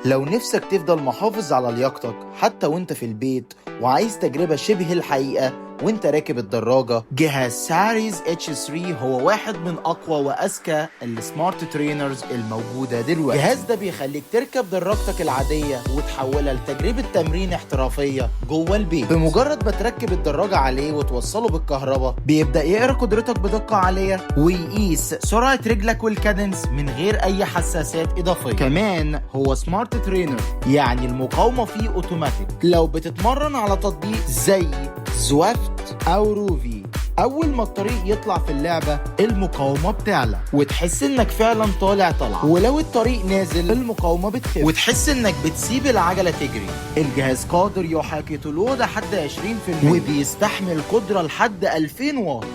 لو نفسك تفضل محافظ على لياقتك حتى وانت في البيت وعايز تجربة شبه الحقيقة وانت راكب الدراجة، جهاز Saris H3 هو واحد من اقوى واذكى ال smart trainers الموجودة دلوقتي. الجهاز ده بيخليك تركب دراجتك العادية وتحولها لتجربة تمرين احترافية جوه البيت. بمجرد ما تركب الدراجة عليه وتوصله بالكهرباء، بيبدأ يقرا قدرتك بدقة عالية ويقيس سرعة رجلك وال cadence من غير اي حساسات اضافية. كمان هو smart trainer، يعني المقاومة فيه اوتوماتيك. لو بتتمرن على تطبيق زي Zwift او Rouvy، اول ما الطريق يطلع في اللعبة المقاومة بتعلى وتحس انك فعلا طالع طلعة، ولو الطريق نازل المقاومة بتخف وتحس انك بتسيب العجلة تجري. الجهاز قادر يحاكي طلوع لحد 20% وبيستحمل قدرة لحد 2000 واط،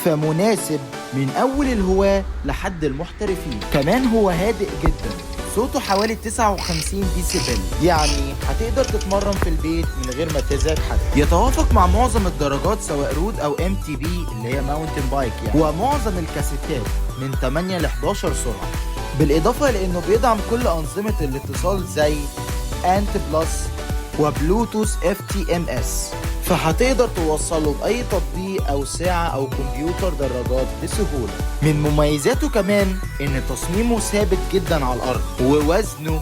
فمناسب من اول الهواة لحد المحترفين. كمان هو هادئ جدا، صوته حوالي 59 ديسيبل، يعني هتقدر تتمرن في البيت من غير ما تزعج حد. يتوافق مع معظم الدراجات سواء road او MTB اللي هي mountain bike يعني، ومعظم الكاسيتات من 8 ل 11 سرعه، بالاضافه لانه بيدعم كل انظمه الاتصال زي ANT plus وبلوتوث FTMS، فهتقدر توصله بأي تطبيق أو ساعة أو كمبيوتر دراجات بسهولة. من مميزاته كمان إن تصميمه ثابت جدا على الأرض ووزنه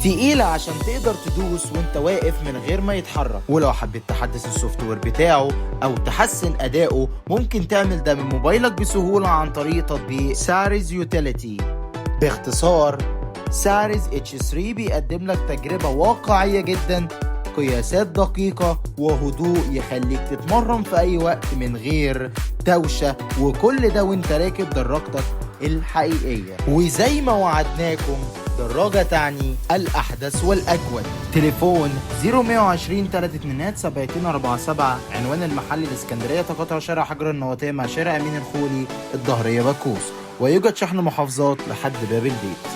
تقيل عشان تقدر تدوس وانت واقف من غير ما يتحرك. ولو حبيت تحدث ال software بتاعه او تحسن ادائه، ممكن تعمل ده من موبايلك بسهولة عن طريق تطبيق Saris Utility. باختصار، Saris H3 بيقدم لك تجربة واقعية جدا، قياسات دقيقة وهدوء يخليك تتمرن في أي وقت من غير دوشة، وكل ده وانت راكب دراجتك الحقيقية. وزي ما وعدناكم، دراجة تعني الأحدث والأجود. تليفون 0120 3 7247. عنوان المحل: الإسكندرية، تقاطع شارع حجر النواتية مع شارع أمين الخولي، الضهرية، بكوس. ويوجد شحن محافظات لحد باب البيت.